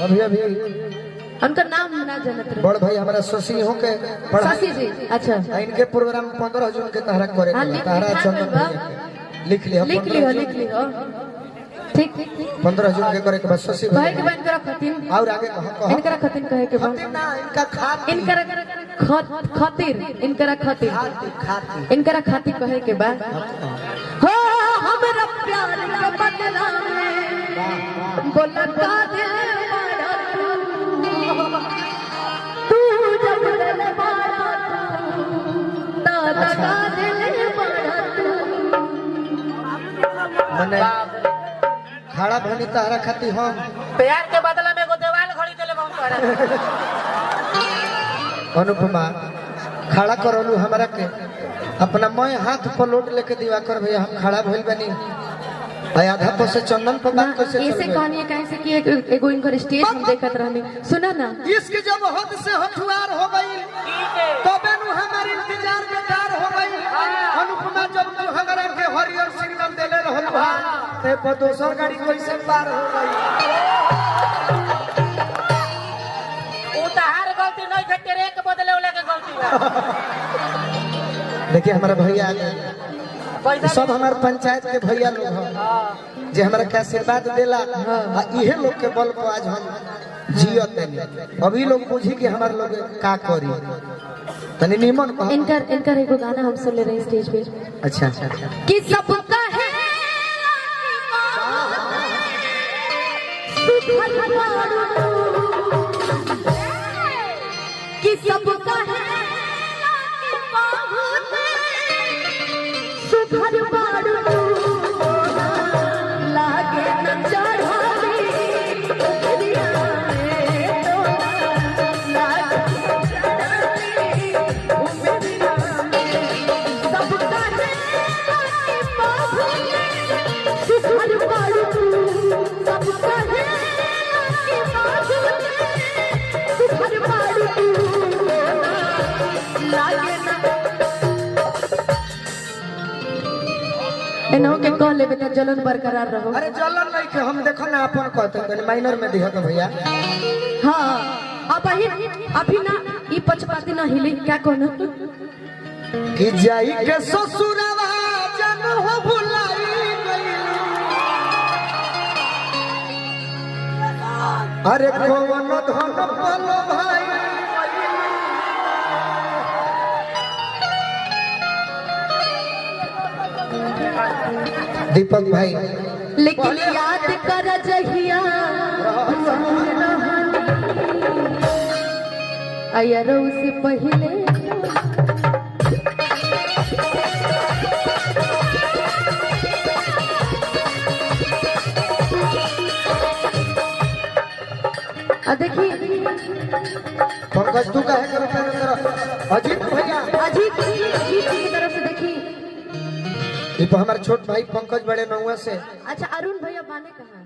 अभी अभी उनका नाम ना जानत रहे। बड़ भाई हमारा शशि हो के पढ़ाई शशि जी, अच्छा। इनके प्रोग्राम 15 जून के तहरा करे हाँ, के बा। लिख- तहरा लिखा चंदन गइल बा। भैया के। लिख लिहो, लिख 15 लिहो, जून। लिख लिहो। ठीक। 15 जून के करे के बा शशि कहे के भैया। बा इनकरा खतिन, और आगे कहो, कहो। इनकरा खतिन कहे के बा। खतिन ना, इनका खातिर। इनकरा खतिर, इनकरा खतिर। खातिर, खातिर। इनकरा खातिर कहे के बा। हो हमरा प्यार के बदला में बोला का दिल मारा तू, तू जब दिल मारा तू, दादा का दिल मारा तू। मने खड़ा भनी तहरा खातिर हम प्यार के बदला में एगो देवाल घड़ी देले बहुत बड़ा। अनुपमा खड़ा करलू हमरा के अपना मैं हाथ पर लोट लेके दिवाकर भैया हम खड़ा भइल बनी। भाई आधा पर से चंदन पर बात कैसे चल ऐसे गई? कहानी है कैसे कि एगो इनकर स्टेज हम देखत रहनी। सुना ना, इश्क जब हद से हथुआर हो गई तबे नु हमार इंतजार बेकार हो गई। अनुपमा जब तू हमरा के हरियर सिग्नल देले रहल बा ते पर दोसर गाड़ी कैसे पार हो गई? उ तहार गलती नहीं थे, तेरे के बदले वाला के गलती बा। देखिए हमारा भैया आ गए। पैसा सब हमारे पंचायत के भैया लोग हैं जे हमरा के आशीर्वाद देला आ इहे लोग के बल पर आज हम जियत नहीं। अभी लोग बुझी कि हमार लोग का करी तनी निमन कह। इनकर एगो गाना हम सुन ले रहे स्टेज पे। अच्छा, अच्छा, अच्छा। कि सबका है सुखल बारू, कि सबका है सुखल बारू, लागे न चढ़ावी उमरिया में तोरा, लागे न चढ़ावी उमरिया में। सबका है सुखल बारू, सबका है सुखल बारू, लागे न एनहो के कह लेबे त जलन बरकरार रहो। अरे जलन नहीं के हम देखो ना अपन कहते हैं माइनर में दिह तो भैया। हाँ, अब अभी ना ई पछपाती ना हिली क्या कहना कि जाई के ससुरवा जन हो भुलाई गइलू। अरे कौन धन पलो भाई दीपक भाई। लेकिन याद कर जहिया अयरो से पहले देखिए पंकज तू काहे करो करो अजीत भैया, अजीत जी की तरफ से देखिए ये तो हमारे छोट भाई पंकज बड़े नौवा से। अच्छा अरुण भैया बाने कहाँ?